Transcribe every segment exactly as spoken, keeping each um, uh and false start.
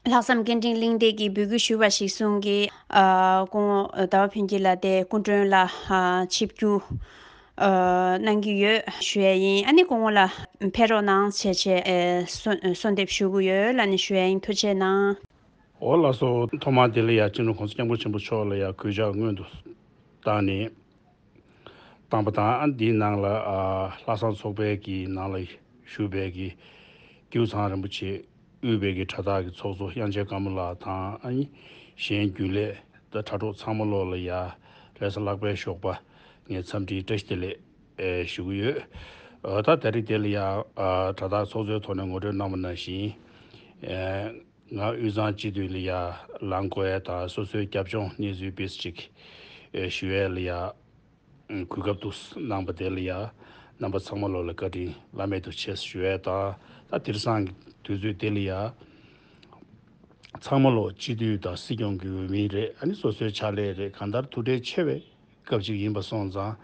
ལྷག་བསམ་སྐད་འཕྲིན་གླེང་སྟེགས་ཀྱི་འབོད་སྐུལ་ཞུས་པ་གཞིར་བཟུང་གིས། ཨ། སྐུ་ངོ་ཟླ་བ་ཕུན་སྐྱིད་ལགས་དེ་སྐུ་མགྲོན་ལ། ཨ། ཆིབས་བསྒྱུར། ཨ། གནང་གི་ཡོད་ཞུ་ཡ་ཡིན། ཨ་ནི་སྐུ་ངོ་ལ་ཕེབས་རོགས་གནང་བྱས་བྱས། ཨེ། གསོལ་གསོལ་འདེབས་ཞུ་གི་ཡོད་ལབ་ནས་ཞུ་ཡ་ཡིན། ཐུགས་རྗེ་གནང་། འོ་ལགས་སོ། ཐོག་མར་དེ་ལ་ཡ་སྤྱི་ནོར་༸གོང་ས་༸སྐྱབས་མགོན་ཆེན་པོ་མཆོག་ལ་ཡ་གུས་ཕྱག་སྔོན་དུ་བཏང་ནས། བཏང་པ་དང་། ཨ། འདིའི་ནང་ལ། ཨ། ལྷག་བསམ་ཚོགས་པའི་གི་ནང་ལ་བཞུགས་པའི་གི་ཀེའུ་ཚང་རིན་པོ་ཆེ་དབུས་པའི་གི་གྲྭ་བདག་གི་ཚོགས་གཙོ་དབྱངས་ཅན་དཀར་མོ་ལགས་དང་། ཨ་ནི་གཞན་རྒྱུན་ལས་དང་དྲ་གྲོགས་ཚང་མ་ལོག་ལ་ཡ་ལྷག་བསམ་ལྷག་པའི་ཞོགས་པ་ངས་འཚམས་འདྲིའི་བཀྲ་ཤིས་བདེ་ལེགས། ཨེ། ཞུ་གི་ཡོད། འོ་ད་ད་རེས་དེ་ལ་ཡ། ཨ། དྲ་བདག་ཚོགས་གཙོའི་ཐོག་ནས་ངོ་སྤྲོད་གནང་བ་ནང་བཞིན། ཨེ། ང་དབུས་གཙང་སྤྱི་འཐུས་ལ་ཡ་ལངས་དགོས་ཡ་དང་། སོ་སོའི་རྒྱབ་ལྗོངས་གནས་ཚུལ་སྤེལ་ཅིག་ཨེ། ཞུ་ཡས་ལ་ཡ་གོ་སྐབས་འདུག་གནང་པ་དེ་ལ་ཡ་རྣམ་པ་ཚང་མ་ལོག་ལ་བཀའ་དྲིན་བླ་མེད་དུ་ཆེ་ཞུ་ཡས་དང་། ད་དེང་སང་གི་དུས་ཚོད་དེ་ལ་ཡ་ཚང་མ་ལོག་སྤྱི་འཐུས་དང་སྲིད་སྐྱོང་གི་འོས་མི་རེད། ཨ་ནི་སོ་སོའི་ཕྱག་ལས་རེད། གང་ལྟར་ཐུགས་ཁྲལ་ཆེ་བའི་སྐབས་ཅིག་ཡིན་པ་སོང་ཙང་།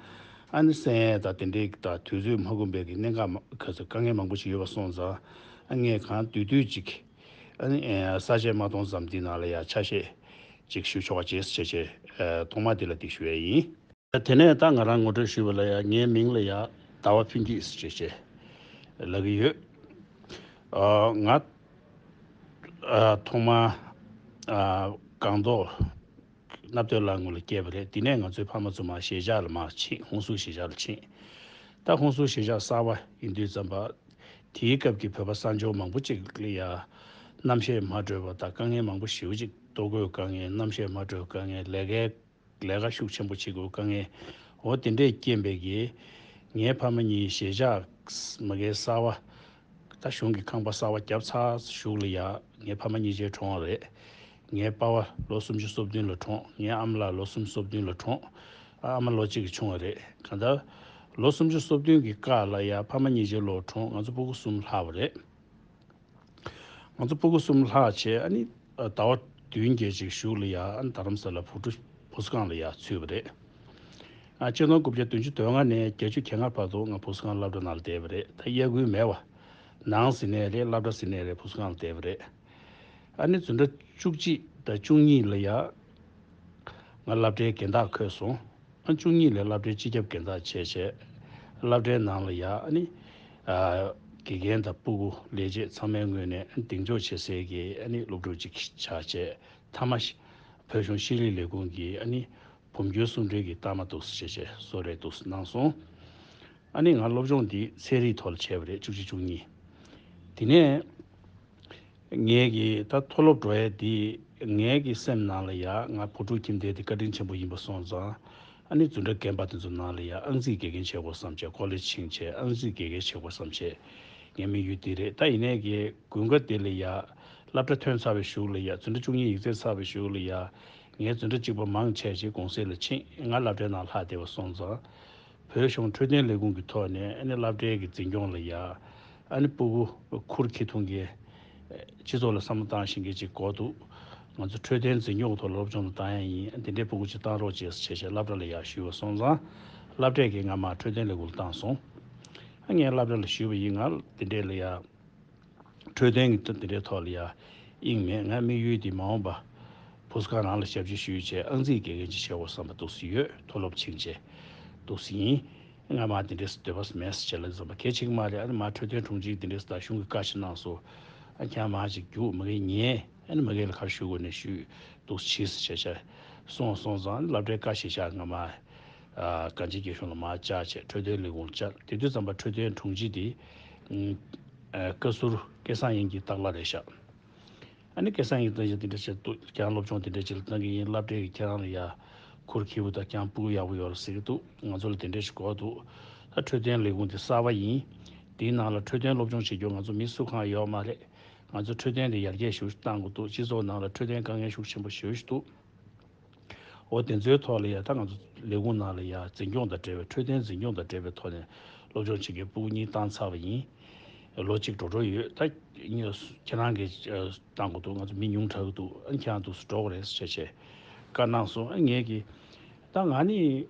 ཨ་ནི་གསན་ཡས་དང་དེ་འདྲའི་དང་དུས་ཚོད་མ་ཁོམ་པའི་གི་གནད་འགག་མ། ག་ཚོད་དཀའ་ངལ་མང་པོ་ཞིག་ཡོད་པ་སོང་ཙང་། ཨ། ངས་གང་བདེ་བདེ་ཅིག་ཨ་ནི། ཨེ། ས་བཅད་མ་གཏོང་ཙམ་འདི་ནང་ལ་ཡ་ཆ་ཤས་ཅིག་ཞུ་ཆོག་པ་བྱེད་ཟེར་བྱས་བྱས། ཨེ། ཐོག་མ་འདི་ལ་འདི་ཞུ་ཡས་ཡིན། དེ་ནས་ད་ང་རང་ངོ་སྤྲོད་ཞུས་པ་ལ་ཡ། ངའི་མིང་ལ་ཡ་ཟླ་བ་ཕུན་སྐྱིད་ཟེར་བྱས་བྱས་ལབ་ཀྱི་ཡོད། ཨ། ང་ཨ། ཐོག་མར། ཨ། སྒང་ཏོག་སྣབས་སྟོད་ལ་ངོས་ལ་སྐྱེས་པ་རེད། དེ་ནས་ང་ཚོའི་ཕ་མ་ཚོ་མར་གཞིས་ཆགས་ལ་མར་ཕྱིན། ཧུན་སུར་གཞིས་ཆགས་ལ་ཕྱིན། ད་ཧུན་སུར་གཞིས་ཆགས་གསར་པ་ཡིན་དུས་ཙམ་པ། དེའི་སྐབས་ཀྱི་བོད་པ་གསར་འབྱོར་མང་པོ་ཅིག་ལ་ཡ་རྣམ་ཤེས་མ་འགྲོས་པ་དང་། དཀའ་ངལ་མང་པོ་ཞེ་པོ་ཅིག་ལྟོ་གོས་དཀའ་ངལ། རྣམ་ཤེས་མ་འགྲོས་དཀའ་ངལ། ལས་ཀའི་ལས་ཀ་ཤུགས་ཆེན་པོ་བྱེད་དགོས་དཀའ་ངལ། འོ་དེ་འདྲས་རྐྱེན་པས་ཀྱིས། ངའི་ཕ་མ་གཉིས་གཞིས་ཆགས་མ་གིའི་གསར་པ། ད་གཞུང་གི་ཁང་པ་གསར་པ་བརྒྱབ་ཚར་གཞུག་ལ་ཡ། ངའི་ཕ་མ་གཉིས་ཆའི་གྲོངས་པ་རེད། ངའི་པ་ཕ་ལོ་སུམ་ཅུ་སོ་བདུན་ལ་གྲོངས། ངའི་ཨ་མ་ལགས་ལོ་སུམ་ཅུ་སོ་བདུན་ལ་གྲོངས། ཨ། ཨ་མ་ལོ་གཅིག་གིས་ཆུང་བ་རེད། གང་ལྟར་ལོ་སུམ་ཅུ་སོ་བདུན་གྱི་སྐབས་ལ་ཡ་ཕ་མ་གཉིས་ཆའི་ལོ་གྲོངས། ང་ཚོ་སྤུ་གུ་གསུམ་ལྷག་པ་རེད། ང་ཚོ་སྤུ་གུ་གསུམ་ལྷག་བྱས། ཨ་ནི་ཟླ་བ་བདུན་བརྒྱད་ཅིག་གཞུག་ལ་ཡ། ཨ་ནི་རྡ་རམ་ས་ལ་བུ་ཕྲུག་བུ་གསོ་ཁང་ལ་ཡ་ཚུད་པ་རེད། ཨ། ཆིག་སྟོང་དགུ་བརྒྱ་བདུན་ཅུ་དོན་ལྔ་ནས་བརྒྱད་ཅུ་གྱ་ལྔ་བར་དུ་ང་བུ་གསོ་ཁང་སློབ་གྲྭ་ནང་ལ་བསྡད་པ་རེད། ད་དབྱར་དགུན་མེད་པ། ནང་ཟིན་ནའི་རེད། སློབ་གྲྭ་ཟིན་ནའི་རེད། བུ་གསོ་ཁང་ལ་བསྡད་པ་རེད། ཨ་ནི་འཛིན་གྲྭ་བཅུ་གཅིག་དང་བཅུ་གཉིས་ལ་ཡ་ང་སློབ་གྲྭའི་འགན་བདག་འཁོད་སོང་། ཨ། བཅུ་གཉིས་ལ་སློབ་གྲྭའི་སྤྱི་ཁྱབ་འགན་བདག་བྱས་བྱས། སློབ་གྲྭའི་ནང་ལ་ཡ། ཨ་ནི། ཨ། དགེ་རྒན་དང་སྤུ་གུ་ལས་བྱེད་ཚང་མའི་ངོས་ནས། ཨ། གདེང་འཇོག་བྱེད་སའི་གི། ཨ་ནི་སློབ་ཕྲུག་ཅིག་ཆགས་བྱས། མཐའ་མ་བོད་གཞུང་ཤེས་རིག་ལས་ཁུངས་ཀྱི། ཨ་ནི་བུམ་སྐྱོན་སུམ་སྒྲིལ་གྱི་ལྟག་མ་འདུག་སེ་བྱས་བྱས་གསོལ་རས་འདུག་སེ་གནང་སོང་། ཨ་ནི་ང་སློབ་སྦྱོང་འདི་ཚན་རིག་ཐོག་ལ་བྱས་པ་རེད། བཅུ་གཅིག་བཅུ་གཉིས། དེ་ནས་ངས་ཀྱི་ད་མཐོ་སློབ་འགྲོ་ཡས་འདི། ངའི་གི་སེམས་ནང་ལ་ཡ། ང་བུ་ཕྲུག་ཁྱིམ་སྡེ་འདི་བཀའ་དྲིན་ཆེན་པོ་ཡིན་པ་སོང་ཙང་། ཨ་ནི་འཛིན་གྲྭ་རྒན་པ་དེ་ཚོ་ནང་ལ་ཡ་ཨང་རྩིས་དགེ་རྒན་བྱེད་དགོས་བསམ་བྱས། ཀོ་ལེཇ་ཕྱིན་བྱས་ཨང་རྩིས་དགེ་རྒན་བྱེད་དགོས་བསམ་བྱས། ངའི་དམིགས་ཡུལ་འདི་རེད། ད་ཡིན་ནའི་གི་དགུན་ཁ་དེ་ལ་ཡ། སློབ་གྲྭ་ཐོན་ཚར་བའི་གཞུག་ལ་ཡ། འཛིན་གྲྭ་བཅུ་གཉིས་ཡིག་ཚད་ཚར་བའི་གཞུག་ལ་ཡ། ངའི་འཛིན་གྲྭ་གཅིག་པ་མང་ཆེ་ཅིག་གུང་སེང་ལ་ཕྱིན། ང་སློབ་གྲྭའི་ནང་ལྷག་བསྡད་པ་སོང་ཙང་། བོད་གཞུང་འཕྲོད་བསྟེན་ལས་ཁུངས་ཀྱི་ཐོག་ནས། ཨ་ནི་སློབ་གྲྭའི་གི་འཛིན་སྐྱོང་ལ་ཡ། ཨ་ནི་སྤུ་གུ་ཁུར་འཁྱེར་ཐུབ་མཁན། སྤྱི་ཚོགས་ལ་བསམ་བློ་བཏང་ཤེས་མཁན་ཅིག་དགོས་འདུག་ང་ཚོ་འཕྲོད་བསྟེན་འཛིན་སྐྱོང་གི་ཐོག་སློབ་སྦྱོང་ལ་བཏང་ཡ་ཡིན། ཨ། དེ་འདྲའི་སྤུ་གུ་ཅིག་བཏང་རོགས་བྱེད་ཟེར་བྱས་བྱས་སློབ་གྲྭ་ལ་ཡར་ཞུས་པ་སོང་ཙང་། སློབ་གྲྭས་ཀྱིས་ང་མར་འཕྲོད་བསྟེན་ལས་ཁུངས་ལ་བཏང་སོང་། ཨ། ངས་སློབ་གྲྭ་ལ་ཞུས་པ་ཡིན། ང་དེ་འདྲས་ལ་ཡ། འཕྲོད་བསྟེན་གྱི་དེ་འདྲའི་ཐོག་ལ་ཡ་དབྱིངས་མེད། ང་དམིགས་ཡུལ་འདི་མ་འོངས་པ་བུ་གསོ་ཁང་ནང་ལ་ཞབས་ཕྱི་ཞུས་བྱས་ཨང་རྩིས་དགེ་རྒན་ཅིག་བྱེད་དགོས་བསམ་པ་འདུག་སེ་ཡོད། མཐོ་སློབ་ཕྱིན་བྱས་འདུག་སེ་ཡིན། ང་མར་དེ་འདྲས་སེ་འདོད་པ་མེད་ཟེར་བྱས་ལབ་ཙམ་པ་གལ་ཆེ་གི་མ་རེད། ཨ་ནི་མར་འཕྲོད་བསྟེན་དྲུང་ཆེ་གིས་དེ་འདྲས་སེ་ད་གཞུང་གིས་བཀའ་ཞིག་གནང་སོང་། ཨ། ཁྱེད་རང་མར་ཅིག་རྒྱུགས། མ་གིར་ཉན། ཨ་ནི་མ་གིར་ལ་ག་རེ་ཞུ་དགོས་ནས་ཞུས། འདུག་སེ་བྱས་ཟེར་བྱས་བྱས་སོང་། སོང་ཙང་སློབ་གྲྭའི་བཀའ་ཞིག་བཞག་ང་མར། ཨ། གངས་ཅན་སྐྱིད་གཤོངས་ལ་མར་བཅར་བྱས་འཕྲོད་བསྟེན་ལས་ཁུངས་ལ་བཅར། དེ་དུས་ཙམ་པ་འཕྲོད་བསྟེན་དྲུང་ཆེ་དེ། ཨ། བཀའ་ཟུར་སྐལ་བཟང་དབྱངས་སྐྱིད་སྟག་ལྷ་རེད་ཤག་ཨ་ནི་སྐལ་བཟང་དབྱངས་སྐྱིད་དེ་འདྲ་བྱས་འདུག་ཁྱེད་རང་སློབ་སྦྱོང་དེ་འདྲ་ཅིག་ལ་གཏང་གི་ཡིན། སློབ་གྲྭས་ཀྱིས་ཁྱེད་རང་ལ་ཡ་ཁུར་འཁྱེར་པོ་དང་ཁྱེད་རང་སྤུ་གུ་ཡག་པོ་ཡོད་རེད་ཟེར་གྱི་འདུག་ང་ཚོ་ལ་དེ་འདྲ་ཞིག་དགོས་འདུག་ད་འཕྲོད་བསྟེན་ལས་ཁུངས་དེ་གསར་པ་ཡིན། དེའི་ནང་ལ་འཕྲོད་བསྟེན་སློབ་སྦྱོང་བྱེད་རྒྱུ་ང་ཚོ་མི་སུ་གང་ཡོད་མ་རེད། ང་ཚོ་འཕྲོད་བསྟེན་དེ་ཡར་རྒྱས་ཞེ་པོ་ཞིག་གཏང་དགོས་འདུག་སྤྱི་ཚོགས་ནང་ལ་འཕྲོད་བསྟེན་དཀའ་ངལ་ཤུགས་ཆེན་པོ་ཞེ་པོ་ཞིག་འདུག་འོ་དེ་ཚོའི་ཐོག་ལ་ཡ་ད་ང་ཚོ་ལས་ཁུངས་ནང་ལ་ཡ་འཛིན་སྐྱོང་དང་འབྲེལ་བའི། འཕྲོད་བསྟེན་འཛིན་སྐྱོང་དང་འབྲེལ་བའི་ཐོག་ནས་སློབ་སྦྱོང་བྱེད་མཁན་སྤུ་གུ་གཉིས་བཏང་ཚར་བ་ཡིན། ལོ་གཅིག་འགྲོ་འགྲོ་ཡོད། ད་ཁྱེད་རང་གིས་གཏང་དགོས་འདུག་ང་ཚོ་མི་ཉུང་དྲགས་ཀྱི་འདུག་ཨ། ཁྱེད་རང་འདུག་སེ་འགྲོ་དགོས་རེད་ཟེར་བྱས་བྱས་བཀའ་གནང་སོང་། ཨ། ངས་ཀྱིས་ད་ང་ནི་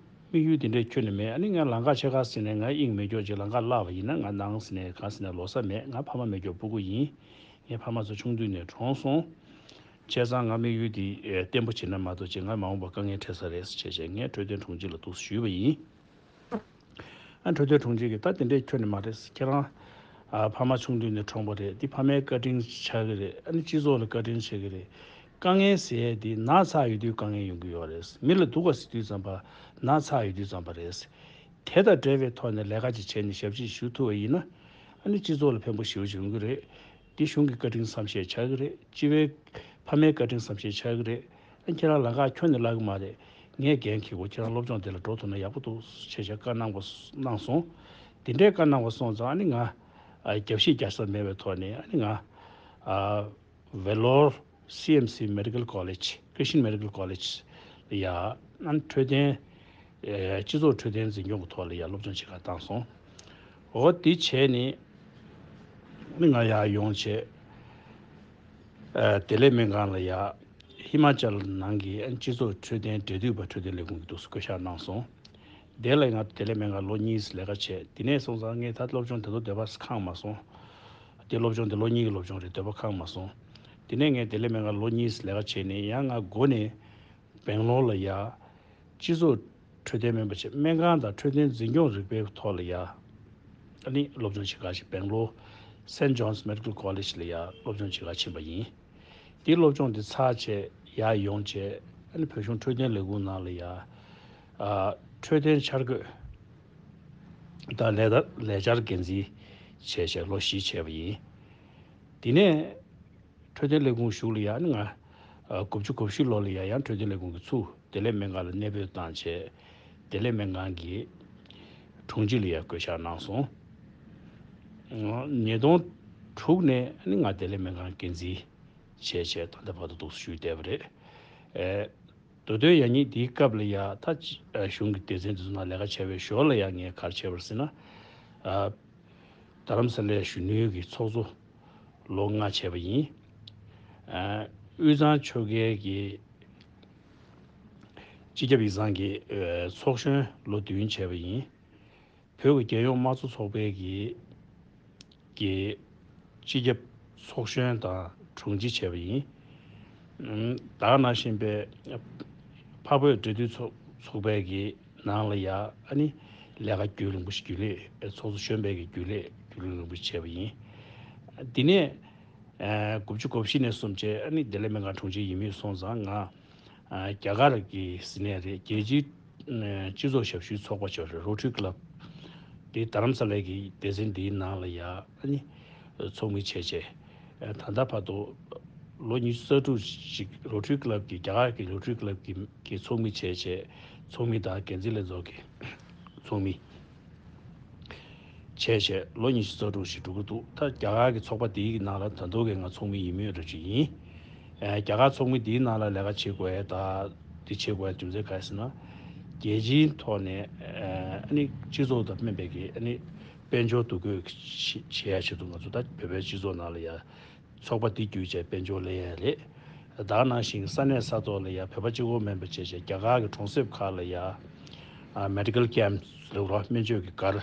དམིགས་ཡུལ་དེ་འདྲས་ཁྱོན་ནས་མེད། ཨ་ནི་ང་ལམ་ཁ་ཕྱེད་ཀ་ཟིན་ནས་ང་དབྱིངས་མེད་ཀྱོག་ཅིག་ལམ་ཁ་བརླག་པ་ཡིན་ན་ང་ནང་ཟིན་ནས་གང་ཟིན་ནས་ལོ་ས་མེད། ང་ཕ་མ་མེད་ཀྱོག་སྤུ་གུ་ཡིན། ངའི་ཕ་མ་ཚོ་ཆུང་དུས་ནས་གྲོངས་སོང་། བྱས་ཙང་ང་དམིགས་ཡུལ་འདི་ཨེ་བརྟན་པོ་བྱེད་ན་མ་གཏོགས་ཅིག་ང་མ་འོངས་པ་དཀའ་ངལ་འཕྲད་ས་རེད་ཟེར་བྱས་བྱས་ངས་འཕྲོད་བསྟེན་དྲུང་ཆེ་ལ་འདུག་སེ་ཞུས་པ་ཡིན། ཨ་འཕྲོད་བསྟེན་དྲུང་ཆེ་གིས་ད་དེ་འདྲས་ཁྱོན་ནས་མ་རེད། ཁྱེད་རང་ཨ་ཕ་མ་ཆུང་དུས་ནས་གྲོངས་པ་རེད། འདི་ཕ་མའི་བཀའ་དྲིན་ཆགས་ཀྱི་རེད། ཨ་ནི་སྤྱི་ཚོགས་ལ་བཀའ་དྲིན་ཆགས་ཀྱི་རེད། དཀའ་ངལ་ཟེར་ཡས་འདི་ན་ཚ་ཡོད་དུས་དཀའ་ངལ་ཡོང་གི་ཡོད་རེད། མི་ལ་སྡུག་ག་ཟེར་དུས་ཙམ་པ་ན་ཚ་ཡོད་དུས་ཙམ་པ་རེད། དེ་དང་འབྲེལ་བའི་ཐོག་ནས་ལས་ཀ་ཅིག་བྱས་ནས་ཞབས་ཕྱི་ཞུ་ཐུབ་པ་ཡིན་ན་ཨ་ནི་སྤྱི་ཚོགས་ལ་ཕན་པོ་ཞེ་པོ་ཅིག་ཡོང་གི་རེད། འདི་གཞུང་གི་བཀའ་དྲིན་བསམ་ཤེས་བྱ་གི་རེད། སྤྱི་པའི་ཕ་མའི་བཀའ་དྲིན་བསམ་ཤེས་བྱ་གི་རེད། ཨ་ཁྱེད་རང་ལམ་ཁ་ཁྱོན་ནས་བརླག་གི་མ་རེད། ངས་འགན་འཁྱེར་གོ། ཁྱེད་རང་སློབ་སྦྱོང་དེ་ལ་འགྲོ་ཐུབ་ན་ཡག་པོ་འདུག་ཅེས་བྱས་བཀའ་གནང་བ་གནང་སོང་། དེ་འདྲའི་བཀའ་གནང་བ་སོང་ཙང་ཨ་ནི་ང་ཨ་རྒྱབ་བཤིག་རྒྱག་ས་མེད་པའི་ཐོག་ནས་ཨ་ནི་ང་ཨ་ཝེ་ལོར་སི་ཨེམ་སི་མེ་ཌི་ཀལ་ཀོ་ལེཇ། Christian Medical College ལ་ཡ་ཨ་ནི་འཕྲོད་བསྟེན་ཨ་སྤྱི་ཚོགས་འཕྲོད་བསྟེན་འཛིན་སྐྱོང་གི་ཐོག་ལ་ཡ་སློབ་སྦྱོང་བྱེད་གར་བཏང་སོང་། འོ་དེ་བྱས་ནས་ཨ་ནི་ང་ཡར་ཡོང་བྱས། ཨ་བདེ་ལེགས་སྨན་ཁང་ལ་ཡ་ཧི་མ་ཅལ་ནང་གི་སྤྱི་ཚོགས་འཕྲོད་བསྟེན་འབྲེལ་མཐུད་པ་འཕྲོད་བསྟེན་ལས་ཁུངས་ཀྱི་ཐོག་ཏུ་བསྐོ་བཞག་གནང་སོང་། དེ་ལ་ང་བདེ་ལེགས་སྨན་ཁང་ལོ་གཉིས་ལས་ཀ་བྱས། དེ་ནས་སོང་ཙང་ངས་ད་སློབ་སྦྱོང་དེ་ཚོ་འདོད་པ་ཁེངས་མ་སོང་། དེ་སློབ་སྦྱོང་དེ་ལོ་གཉིས་ཀྱི་སློབ་སྦྱོང་རེད། འདོད་པ་ཁེངས་མ་སོང་། དེ་ནས་ངས་བདེ་ལེགས་སྨན་ཁང་ལོ་གཉིས་ལས་ཀ་བྱས་ནས་ཡང་ང་འགོ་ནས་སྦེང་ལོར་ལ་ཡ་སྤྱི་ཚོགས་འཕྲོད་བསྟེན་སྨན་པ་བྱས། སྨན་ཁང་དང་འཕྲོད་བསྟེན་འཛིན་སྐྱོང་རིག་པའི་ཐོག་ལ་ཡ་ཨ་ནི་སློབ་སྦྱོང་བྱེད་གར་ཞིག་སྦེང་ལོར་Saint John's Medical College ལ་ཡ་སློབ་སྦྱོང་བྱེད་གར་ཕྱིན་པ་ཡིན། དེ་སློབ་སྦྱོང་དེ་ཚར་བྱས་ཡར་ཡོང་བྱས་ཨ་ནི་བོད་གཞུང་འཕྲོད་བསྟེན་ལས་ཁུངས་ནང་ལ་ཡ་ཨ་འཕྲོད་བསྟེན་འཆར་འགོད་དང་ལས་ད་ལས་འཆར་འགན་འཛིན་བྱས་བྱས་ལོ་བཞི་བྱས་པ་ཡིན། དེ་ནས་འཕྲོད་བསྟེན་ལས་ཁུངས་གཞུག་ལ་ཡ་ནི་ང་ཨ་དགུ་བཅུ་གོ་བཞི་ལོ་ལ་ཡ་ཡང་འཕྲོད་བསྟེན་ལས་ཁུངས་ཀྱི་ཚུར་བདེ་ལེགས་སྨན་ཁང་ལ་གནས་སྤོས་བཏང་བྱས། བདེ་ལེགས་སྨན་ཁང་གི་དྲུང་ཆེ་ལ་ཡ་བསྐོ་བཞག་གནང་སོང་། ཉིས་སྟོང་དྲུག་ནས་ནི་ང་བདེ་ལེགས་སྨན་ཁང་འགན་འཛིན་བྱས་བྱས་ད་ལྟ་བར་དུ་འདུག་སེ་བཞུགས་བསྡད་པ་རེད། ཨེ། མདོ་སྟོད་ཡ་གཉིས་དེའི་སྐབས་ལ་ཡ་ད་ཅི་ཨ་གཞུང་གི་སྡེ་ཚན་དེ་ཚོ་ནང་ལས་ཀ་བྱས་པའི་ཞོར་ལ་ཡ་ངས་ག་རེ་བྱས་པ་རེད་ཟེར་ན། ཨ་རྡ་རམ་ས་ལའི་གཞོན་ནུའི་གི་ཚོགས་གཙོ་ལོ་ལྔ་བྱས་པ་ཡིན། ཨ་དབུས་གཙང་ཆོལ་ཁའི་གི་སྤྱི་ཁྱབ་ཡིག་ཚང་གི་ཨ་ཚོགས་གཞོན་ལོ་བདུན་བྱས་པ་ཡིན། བོད་ཀྱི་རྒྱལ་ཡོངས་དམངས་གཙོ་ཚོགས་པའི་གི་གི་སྤྱི་ཁྱབ་ཚོགས་གཞོན་དང་དྲུང་ཆེ་བྱས་པ་ཡིན། ཨམ། ད་ག་ནང་བཞིན་པའི་འཕགས་བོད་འབྲེལ་མཐུད་ཚོགས་ཚོགས་པའི་གི་ནང་ལ་ཡ་ཨ་ནི་ལས་ཀ་རྒྱུན་རིང་པོ་ཞིག་རྒྱུན་ལས་ཚོགས་གཙོ་གཞོན་པའི་གི་རྒྱུན་ལས་རྒྱུན་རིང་པོ་ཞིག་བྱས་པ་ཡིན། འདི་ནས་ཨ་དགུ་བཅུ་གོ་བཞི་ནས་བཟུང་བྱས་ཨ་ནི་བདེ་ལེགས་སྨན་ཁང་དྲུང་ཆེ་ཡིན་མུས་སོང་ཙང་ང་ཨ་རྒྱ་གར་གྱི་ཟེར་ནས་རེད། རྒྱལ་སྤྱིའི་ཨ་སྤྱི་ཚོགས་ཞབས་ཞུའི་ཚོགས་པ་ཆགས་རེད། Rotary Club། དེ་རྡ་རམ་ས་ལའི་གི་སྡེ་ཚན་འདིའི་ནང་ལ་ཡ་ཨ་ནི་ཚོགས་མི་བྱས་བྱས་ཨ་ད་ལྟ་བར་དུ་ལོ་ཉི་ཤུ་རྩ་དྲུག་ཅིག་Rotary Club་གི་རྒྱ་གར་གྱི་Rotary Club་གི་གི་ཚོགས་མི་བྱས་བྱས་ཚོགས་མི་དང་འགན་འཛིན་ལྷན་ཚོགས་ཀྱི་ཚོགས་མི་བྱས་བྱས་ལོ་ཉི་ཤུ་རྩ་དྲུག་ཞིག་འགྲོ་གི་འདུག་ད་རྒྱ་གར་གྱི་ཚོགས་པ་འདིའི་ནང་ལ་ད་དུང་གི་ང་ཚོགས་མི་ཡིན་མུས་རེ་ཅིག་ཡིན། ཨ་རྒྱ་གར་ཚོགས་མི་འདིའི་ནང་ལ་ལས་ཀ་བྱེད་དགོས་ཡ་ད་འདི་བྱེད་དགོས་ཡ་རྒྱུ་མཚན་ག་རེ་ཟེར་ན། རྒྱལ་སྤྱིའི་ཐོག་ནས་ཨ་ནི་སྤྱི་ཚོགས་དང་སྨན་པའི་གི་ཨ་ནི་དཔལ་འབྱོར་འདུ་འགོད་བྱེད་ཡ་ཆེད་དུ་ང་ཚོ་ད་བོད་པའི་སྤྱི་ཚོགས་ནང་ལ་ཡ་ཚོགས་པ་འདི་བརྒྱུད་བྱས་དཔལ་འབྱོར་ལེན་ཡ་རེད། ད་ག་ནང་བཞིན་ས་གནས་ས་ཐོག་ལ་ཡ་བོད་པ་གཅིག་པོ་མིན་པ་བྱས་བྱས་རྒྱ་གར་གྱི་གྲོང་གསེབ་ཁག་ལ་ཡ་ཨ་Medical Camp་ལབ་རོགས་སྨན་བཅོས་ཀྱི་སྒར་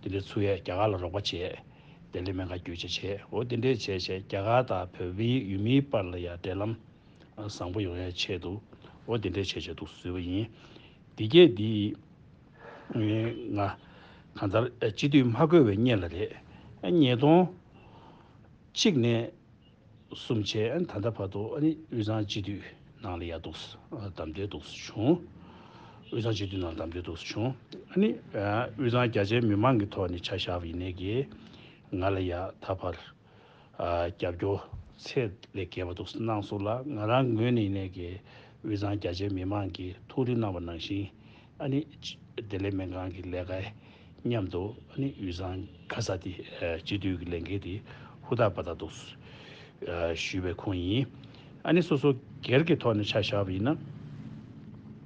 དེ་འདྲ་ཚུགས་ཡས་རྒྱ་གར་ལ་རོགས་པ་བྱས་བདེ་ལེགས་སྨན་ཁང་བརྒྱུད་བྱས་བྱས་འོ་དེ་འདྲས་བྱས་བྱས་རྒྱ་གར་དང་བོད་པའི་ཡུལ་མིའི་བར་ལ་ཡ་འབྲེལ་ལམ་བཟང་པོ་ཡོང་ཡས་ཆེད་དུ་འོ་དེ་འདྲས་བྱས་བྱས་འདུག་བཟོས་པ་ཡིན། འདི་གས་འདི་ང་གང་ལྟར་སྤྱི་འཐུས་མ་བསྐོས་པའི་སྔོན་ལ་རེད། ཉིས་སྟོང་གཅིག་ནས་གསུམ་བྱས་ད་ལྟ་བར་དུ་ཨ་ནི་དབུས་གཙང་སྤྱི་འཐུས་ནང་ལ་ཡ་འདུག་བདམས་ཐོན་འདུག་བྱུང་། དབུས་གཙང་སྤྱི་འཐུས་ནང་བདམས་ཐོན་འདུག་བྱུང་། ཨ་ནི་དབུས་གཙང་རྒྱ་ཆེའི་མི་མང་གི་ཐོག་ནས་ཆ་བཞག་པ་ཡིན་ནའི་གི་ང་ལ་ཡ་ད་བར་རྒྱབ་སྐྱོར་ཚད་ལས་བརྒལ་བ་འདུག་གནང་སོང་ལ། ང་རང་ངོས་ནས་ཡིན་ནའི་གི་དབུས་གཙང་རྒྱ་ཆེའི་མི་མང་གིས་ཐུགས་རེ་གནང་བ་ནང་བཞིན་ཨ་ནི་བདེ་ལེགས་སྨན་ཁང་གི་ལས་ཀའི་མཉམ་དུ་ཨ་ནི་དབུས་གཙང་ཁ་ས་དེ་སྤྱི་འཐུས་ཀྱི་ལས་འགན་དེ་ཧུར་ཐག་པ་ཐག་འདུག་ཞུས་པའི་ཁུངས་ཡིན། ཨ་ནི་སོ་སོ་སྒེར་གྱི་ཐོག་ནས་ཆ་བཞག་པ་ཡིན་ན་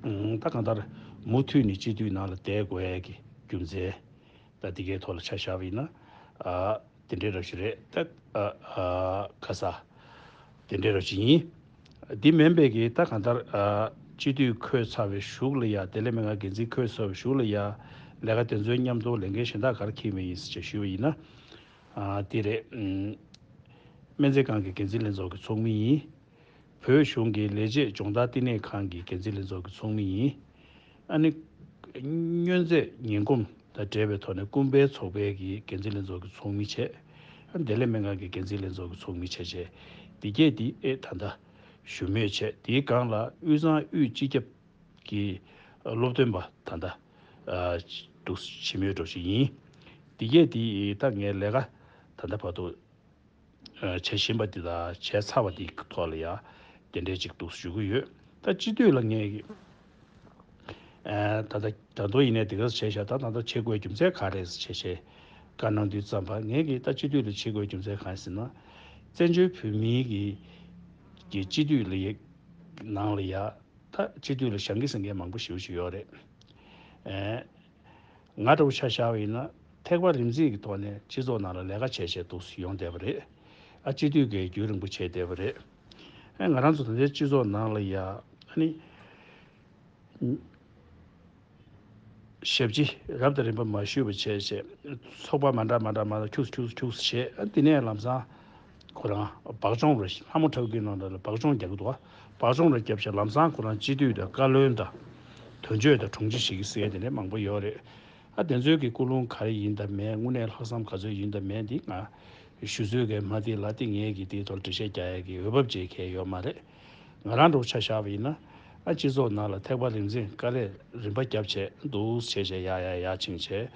ད་གང་ལྟར་མུ་མཐུད་ནས་སྤྱི་འཐུས་ནང་ལ་བསྡད་དགོས་ཡས་ཀྱི་རྒྱུ་མཚན། ད་འདི་གའི་ཐོག་ལ་ཆ་བཞག་པ་ཡིན་ན། ཨ་དེ་འདྲའི་རབ་ཞིག་རེད་ད། ཨ་ཨ་ཁ་ས་དེ་འདྲའི་རབ་ཞིག་ཡིན། འདི་མིན་པའི་གི་ད་གང་ལྟར་ཨ་སྤྱི་འཐུས་འཁོད་ཚར་བའི་གཞུག་ལ་ཡ་བདེ་ལེགས་སྨན་ཁང་འགན་འཛིན་འཁོད་ཚར་བའི་གཞུག་ལ་ཡ་ལས་ཀ་དེ་ཚོའི་མཉམ་དུ་ལས་འགན་གཞན་དག་ག་རེ་འཁྱེར་བ་ཡིན་ཟེར་ཞུས་པ་ཡིན་ན། ཨ་དེ་རེད། ཨུམ། སྨན་རྩིས་ཁང་གི་འགན་འཛིན་ལྷན་ཚོགས་ཀྱི་ཚོགས་མི་ཡིན། བོད་གཞུང་གི་ལས་བྱེད་སྦྱོང་བརྡར་བསྟི་གནས་ཁང་གི་འགན་འཛིན་ལྷན་ཚོགས་ཀྱི་ཚོགས་མི་ཡིན། ཨ་ནི། མྱོས་རྫས་ངན་གོམས་དང་འབྲེལ་བའི་ཐོག་ནས་ཀུན་ཕན་ཚོགས་པའི་གི་འགན་འཛིན་ལྷན་ཚོགས་ཀྱི་ཚོགས་མི་བྱས། ཨ་ནི་བདེ་ལེགས་སྨན་ཁང་གི་འགན་འཛིན་ལྷན་ཚོགས་ཀྱི་ཚོགས་མི་བྱས་བྱས། འདི་གས་འདི་ཨེ་ད་ལྟ་ཞུ་མོས་བྱས། དེའི་སྒང་ལ་དབུས་གཙང་དབུས་སྤྱི་ཁྱབ་ཀྱི་སློབ་སྟོན་པ་ད་ལྟ་འདུག་བྱེད་མོས་འགྲོ་ཞིག་ཡིན། འདི་གས་འདི་ད་ངའི་ལས་ཀ་ད་ལྟ་བར་དུ་བྱེད་བཞིན་པ་འདི་དང་བྱས་ཚར་བ་འདི་ཐོག་ལ་ཡང་དེ་འདྲའི་ཅིག་འདུག་ཞུ་གི་ཡོད། ད་སྤྱི་འཐུས་ལ་ངས་ད་ལྟ་ད་དུང་ཡིན་ནའི་དེ་ག་བྱས་ཤག་ད་ད་ལྟ་བྱེད་དགོས་རྒྱུ་མཚན་ག་རེ་བྱས་བྱས་བཀའ་གནང་དུས་ཙམ་པ་ངས་ཀྱི་ད་སྤྱི་འཐུས་ལ་བྱེད་དགོས་རྒྱུ་མཚན་གང་ཡིན་ཟེར་ན། བཙན་བྱོལ་བོད་མིའི་གི་གི་སྤྱི་འཐུས་ལ་ཡ་ནང་ལ་ཡ་ད་སྤྱི་འཐུས་ལ་བཞེངས་ཀྱི་ཟེར་མཁན་མང་པོ་ཞེ་པོ་ཞིག་ཡོད་རེད། ཨེ། ང་འདྲ་བོ་ཆ་བཞག་པ་ཡིན་ན་ཐེག་པ་རིམ་འཛིན་གྱི་ཐོག་ནས་སྤྱི་ཚོགས་ནང་ལ་ལས་ཀ་བྱས་བྱས་འདུག་སེ་ཡོང་བསྡད་པ་རེད། ཨ་སྤྱི་འཐུས་ཀྱི་རྒྱུན་རིང་པོ་བྱས་བསྡད་པ་རེད། ཨ་ང་རང་ཚོ་ད་ལྟའི་སྤྱི་ཚོགས་ནང་ལ་ཡ་ཨ་ནི་ཞབས་ཕྱི་རབ་དང་རིམ་པ་མ་ཞུས་པ་བྱས་བྱས་ཚོགས་པ་མ་འདྲ་མ་འདྲ་མ་འདྲ་ཁྱུག་ཁྱུག་ཁྱུག་བྱས། ཨ་དེ་ནས་ལམ་སང་ཁོ་རང་སྦག་གཅོང་རེ་ལྷ་མོ་ཁྲ་བོ་གི་ནང་ལ་སྦག་གཅོང་རྒྱག་གི་འདུག་སྦག་གཅོང་རེ་བརྒྱབ་བྱས་ལམ་སང་ཁོ་རང་སྤྱི་འཐུས་དང་བཀའ་བློན་དང་དོན་གཅོད་དང་དྲུང་ཆེ་ཞིག་གི་ཟེར་དེ་འདྲ་མང་པོ་ཡོད་རེད། ཨ་དེ་ཚོའི་གི་ཀུན་སློང་ག་རེ་ཡིན་དང་མེད་དངོས་གནས་ལྷག་བསམ་ག་ཚོད་ཡིན་དང་མེད་འདི་ང་ཞུ་ཚོད་གས་མ་དེ་ལ་དེ་ངས་གི་དེའི་ཐོག་འགྲེལ་བཤད་རྒྱག་ཡ་གི་འོས་བབ་ཅིག་གས་ཡོད་མ་རེད། ང་རང་འདྲ་བོ་ཆ་བཞག་པ་ཡིན་ན། ཨ་སྤྱི་ཚོགས་ནང་ལ་ཐེག་པ་རིམ་འཛིན་དཀའ་ལས་རིམ་པ་བརྒྱབ་བྱས་འདུག་བྱས་བྱས་ཡག་ཡག་ཡག་ཕྱིན་བྱས།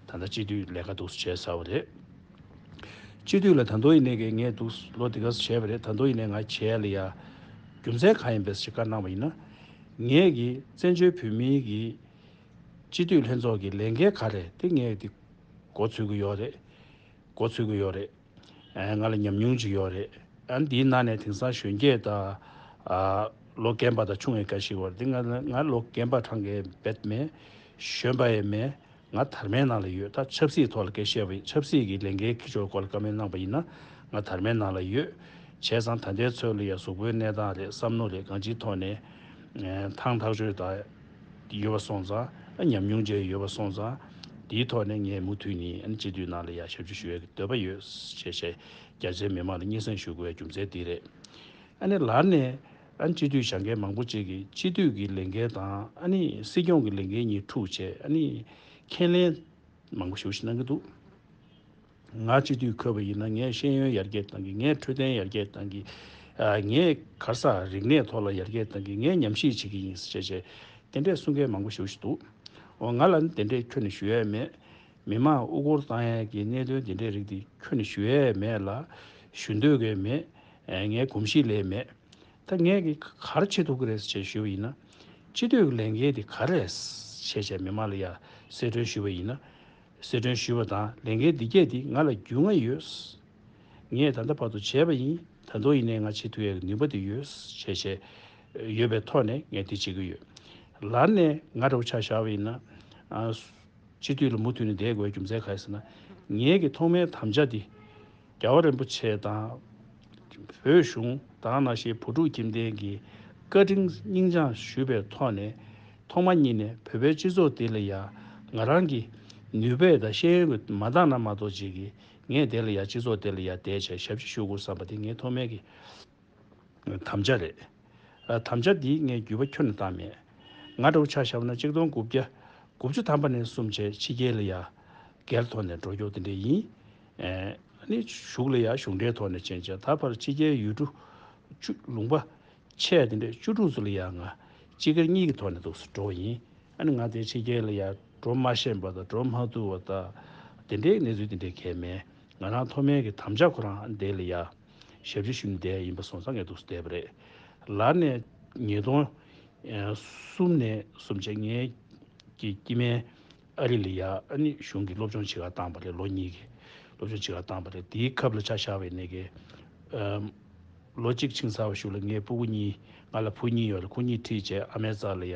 ད་ལྟ་སྤྱི་འཐུས་ལས་ཀ་འདུག་བྱས་ཚར་བ་རེད། སྤྱི་འཐུས་ལ་ད་དུང་ཡིན་ནའི་གི་ངས་འདུག་ལོ་འདི་ག་ཙམ་བྱས་པ་རེད། ད་དུང་ཡིན་ནའི་ང་བྱས་ལ་ཡ་རྒྱུ་མཚན་གང་ཡིན་པས་ཞེས་བཀའ་གནང་བ་ཡིན་ན། ངས་གི་བཙན་བྱོལ་བོད་མིའི་གི་སྤྱི་འཐུས་ལྷན་ཚོགས་ཀྱི་ལས་འགན་ག་རེ་དེ་ངས་དེ་འགོ་ཚུགས་ཀྱི་ཡོད་རེད། འགོ་ཚུགས་ཀྱི་ཡོད་རེད། ཨ་ང་ལ་ཉམས་མྱོང་ཅིག་ཡོད་རེད། ཨ་འདིའི་ནང་ནས་དེང་སང་གཞོན་སྐྱེས་དང་ཨ་ལོ་རྒན་པ་དང་ཆུང་བའི་འགའ་ཞིག་ཡོད་རེད། འདི་ང་ང་ལོ་རྒན་པ་གྲངས་ཀའི་རྦད་མེད། གཞོན་པ་ཡང་མེད། ང་དར་མའི་ནང་ལ་ཡོད། ད་ཆབ་སྲིད་ཐོག་ལ་སྐད་བཤད་པ་ཡིན། ཆབ་སྲིད་ཀྱི་ལས་འགན་འཁྱེར་ཕྱོགས་སྐོར་ལ་བཀའ་མོལ་གནང་པ་ཡིན་ན་ང་དར་མའི་ནང་ལ་ཡོད། བྱས་ཙང་ད་ལྟའི་ཚོད་ལ་ཡ་གཟུགས་པོའི་གནས་སྟངས་རེད། བསམ་བློ་རེད། གང་ཅིའི་ཐོག་ནས་ཐང་ཐག་ཆོད་ད་ཡོད་པ་སོང་ཙང་། ཉམས་མྱོང་ཅན་ཡོད་པ་སོང་ཙང་། དེའི་ཐོག་ནས་ངས་མུ་མཐུད་ནས་སྤྱི་འཐུས་ནང་ལ་ཡ་ཞབས་ཕྱི་ཞུ་ཡའི་འདོད་པ་ཡོད་ཅེས་བཤད། རྒྱ་ཆེའི་མི་མང་ལ་སྙན་སེང་ཞུ་དགོས་པའི་རྒྱུ་མཚན་དེ་རེད། ཨ་ནི་ལར་ནས་ཨ་ནི་སྤྱི་འཐུས་བཞེངས་མཁན་མང་པོ་ཅིག་གིས་སྤྱི་འཐུས་ཀྱི་ལས་འགན་དང་ཨ་ནི་སྲིད་སྐྱོང་གི་ལས་འགན་གཉིས་འཁྲུག་བྱས། ཨ་ནི་ཁས་ལེན་མང་པོ་ཞེ་པོ་ཞིག་གནང་གི་འདུག་ང་སྤྱི་འཐུས་འཁོད་པ་ཡིན་ན་ངས་ཤེས་ཡོན་ཡར་རྒྱས་གཏང་གི། ངས་འཕྲོད་བསྟེན་ཡར་རྒྱས་གཏང་གི། ཨ་ངས་ག་རེ་ཟ་རིག་གནས་ཐོག་ལ་ཡར་རྒྱས་གཏང་གི། ངས་ཉམས་ཞིབ་བྱེད་ཀྱི་ཡིན་ཟེར་བྱས་བྱས་དེ་འདྲས་གསུང་མཁན་མང་པོ་ཞེ་པོ་ཞིག་འདུག་འོ་ང་ལ་ནི་དེ་འདྲས་ཁྱོན་ནས་ཞུ་ཡས་མེད། མི་མང་དབུ་སྐོར་བཏང་ཡས་ཀྱི་གནད་དོན་དེ་འདྲའི་རིགས་དེ་ཁྱོན་ནས་ཞུ་ཡས་མེད་ལ། ཞུ་འདོད་ཀྱི་མེད། ཨེ་ངའི་གོམས་གཤིས་ལས་མེད། ད་ངས་ཀྱི་ག་རེ་བྱེད་ཐུབ་ཀྱི་རེད་ཅེས་ཞུས་པ་ཡིན་ན། སྤྱི་འཐུས་ཀྱི་ལས་འགན་དེ་ག་རེ་རེད་ཅེས་བྱས་མི་མང་ལ་ཡ་གསལ་སྟོན་ཞུས་པ་ཡིན་ན། གསལ་སྟོན་ཞུས་པ་དང་ལས་འགན་འདི་གས་དེ་ང་ལ་རྒྱུས་མངའ་ཡོད། ངས་ད་ལྟ་བར་དུ་བྱས་པ་ཡིན། ད་དུང་ཡིན་ནའི་ང་བྱེད་ཐུབ་ཡས་ཀྱི་ནུས་པ་དེ་ཡོད་ཅེས་བྱས་ཡོད་པའི་ཐོག་ནས་ངས་དེ་བྱེད་ཀྱི་ཡོད། ལར་ནས་ང་འདྲ་བོ་ཆ་བཞག་པ་ཡིན་ན། ཨ། སྤྱི་འཐུས་ལ་མུ་མཐུད་ནས་བསྡད་དགོས་རྒྱུ་མཚན་ག་རེ་ཟེར་ན། ངེད་ཀྱི་ཐོག་མའི་དམ་བཅའ་འདི་རྒྱལ་བ་རིན་པོ་ཆེ་དང་བོད་གཞུང་དང་ནང་བཞིན་བོད་ཕྲུག་ཁྱིམ་སྡེ་གི་བཀའ་དྲིན་སྙིང་བཅངས་ཞུས་པའི་ཐོག་ནས་ཐོག་མ་ཉིད་ནས་བོད་པའི་སྤྱི་ཚོགས་འདི་ལ་ཡ་ང་རང་གི་ནུས་པས་དང་ཤེས་ཡོན་གྱིས་མ་འདང་ན་མ་གཏོགས་ཅིག་གིས་ངས་དེ་ལ་ཡ་སྤྱི་ཚོགས་དེ་ལ་ཡ་བསྡད་བྱས་ཞབས་ཕྱི་ཞུ་དགོས་བསམ་པ་དེ་ངའི་ཐོག་མའི་གི་དམ་བཅའ་རེད། ཨ། དམ་བཅའ་འདིས་ངས་འགྱུར་བ་ཁྱོན་ནས་བཏང་མེད། ང་འདྲ་བོ་ཆ་བཞག་ན་གཅིག་སྟོང་དགུ་བརྒྱ་དགུ་བཅུ་ཐམ་པ་ནས་བཟུང་བྱས་ཕྱི་རྒྱལ་ལ་ཡ་སྒེར་ཐོག་ནས་འགྲོ་རྒྱུ་དེ་འདྲ་ཡིན། ཨ་ནི་གཞུང་ལ་ཡ་གཞུང་འབྲེལ་ཐོག་ནས་ཕྱིན་བྱས་ད་བར་ཕྱི་རྒྱལ་ཡུལ་གྲུ་བཅུ་ལུང་པ་ཆེ་དེ་འདྲ་བཅུ་དྲུག་ཙམ་ལ་ཡ་ང་སྤྱི་སྒེར་གཉིས་ཀྱི་ཐོག་ནས་འདུག་སེ་འགྲོ་བ་ཡིན། ཨ་ནི་ང་དེ་ཕྱི་རྒྱལ་ལ་ཡ་འགྲོ་མ་ཤེས་པ་དང་འགྲོ་མ་ཐུབ་པ་དང་དེ་འདྲའི་གནས་ཚུལ་དེ་འདྲ་གང་ཡང་མེད། ང་རང་ཐོག་མའི་གི་དམ་བཅའ་ཁོ་རང་དེ་ལ་ཡ་ཞབས་ཕྱི་ཞུས་ནས་བསྡད་ཡིན་པ་སོང་ཙང་ངས་འདུག་སེ་བསྡད་པ་རེད། ལར་ནས་ཉིས་སྟོང་གསུམ་ནས་བཟུང་བྱས་ངའི་གི་སྐྱེ་དམན་ཨ་རི་ལ་ཡ་ཨ་ནི་གཞུང་གི་སློབ་སྦྱོང་བྱེད་གར་བཏང་པ་རེད། ལོ་གཉིས་ཀྱི་སློབ་སྦྱོང་བྱེད་གར་བཏང་པ་རེད། དེའི་སྐབས་ལ་ཆ་བཞག་པ་ཡིན་ནའི་གི་ཨམ། ལོ་གཅིག་ཕྱིན་ཚར་བ་གཞུག་ལ་ངའི་སྤུ་གུ་གཉིས་ང་ལ་བུ་གཉིས་ཡོད་རེད། ཁོ་གཉིས་ཁྲིད་བྱས་ཨ་མའི་རྩ་ལ་ཡ་